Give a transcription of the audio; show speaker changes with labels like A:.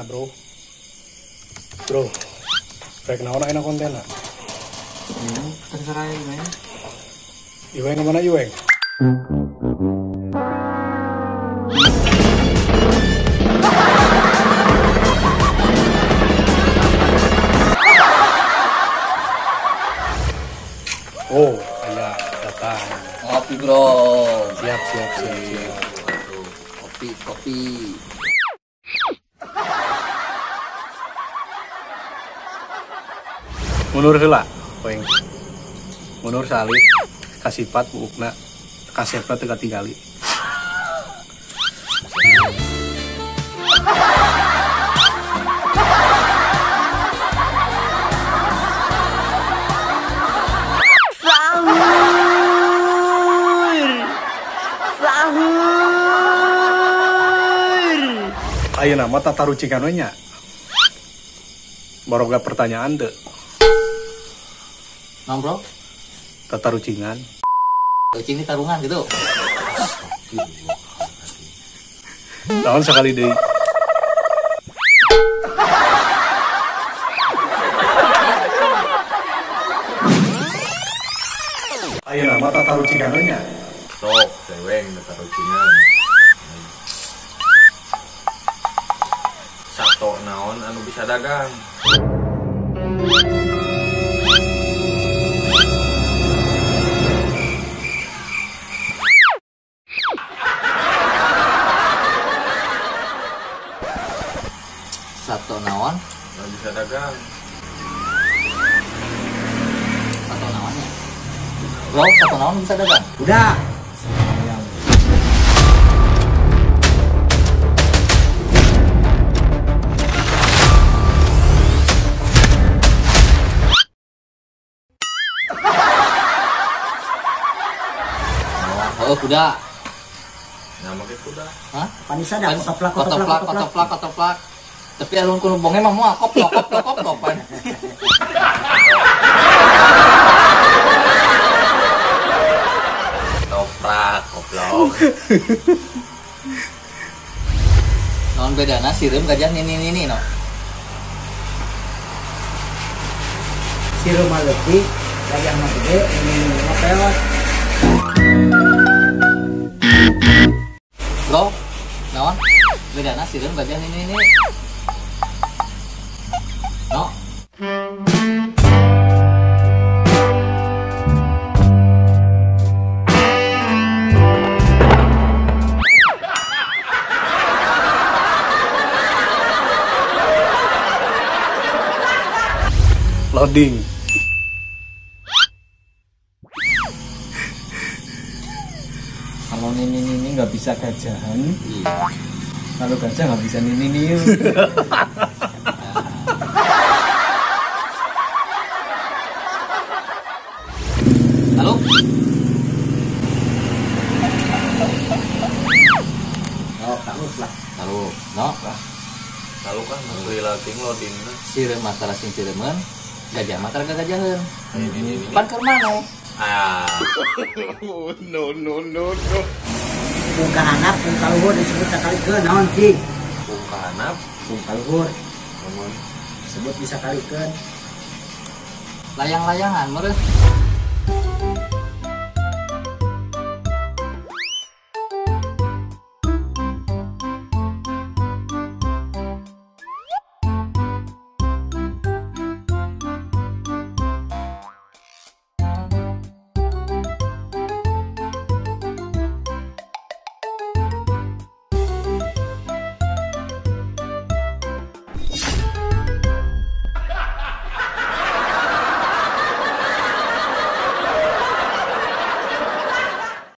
A: bro. Bro, rek naon ayeuna kontenna?
B: Terserah ya.
A: Iweng mana Iweng? Oh, aya datang.
B: Ngopi bro.
A: Siap, siap, siap, siap.
B: Kopi, kopi.
A: Mundur heula, poeng. Mundur salih, kasipat buukna, kasepna teu katingali.
C: Sahur. Sahur.
A: Ayeuna mah tatarucingan we nya. Baroga pertanyaan teu.
B: Nong bro?
A: Tatarucingan.
B: Rucing ini tarungan gitu.
A: Tahun sekali deh. Ayo nama tatarucingan nya.
D: Sok, seweng tatarucingan. Sato naon anu bisa dagang.
B: Sato naon?
D: Nggak bisa dagang.
B: Sato naonnya? Bro, sato naon bisa dagang?
C: Udah.
B: Oh, kuda.
D: Nama ke kuda.
B: Hah?
C: Panisa dah kotoplak
B: kotoplak kotoplak kotoplak. Tapi alun kuno bonge mah moal koplok koplok koplopan.
D: Toprak koplok.
B: Naon bedana sireum gajah nini nini no.
C: Sireum mah leutik, gajah mah gede, nini nini mah peot.
B: Bro, naon? Bedana sireum gajah nini nini. No.
A: Loading.
E: Kalau nini nini nggak bisa gajahan,
B: iya.
E: Kalau gajah nggak bisa nini nini.
B: Halo?
C: Oh, taruh lah.
B: Taruh, no lah.
D: Taruh kan masih loading loading.
B: Sireum matara sing sireumeun, gajah matara gagajaheun. Pan keur mana?
D: Ah.
A: No no no no.
C: Bungka hanap, bungka luhur disebut sakalikeun naon ki?
D: Bungka hanap,
C: bungka luhur. Namun disebut bisa kalikeun.
B: Layang-layangan meureun.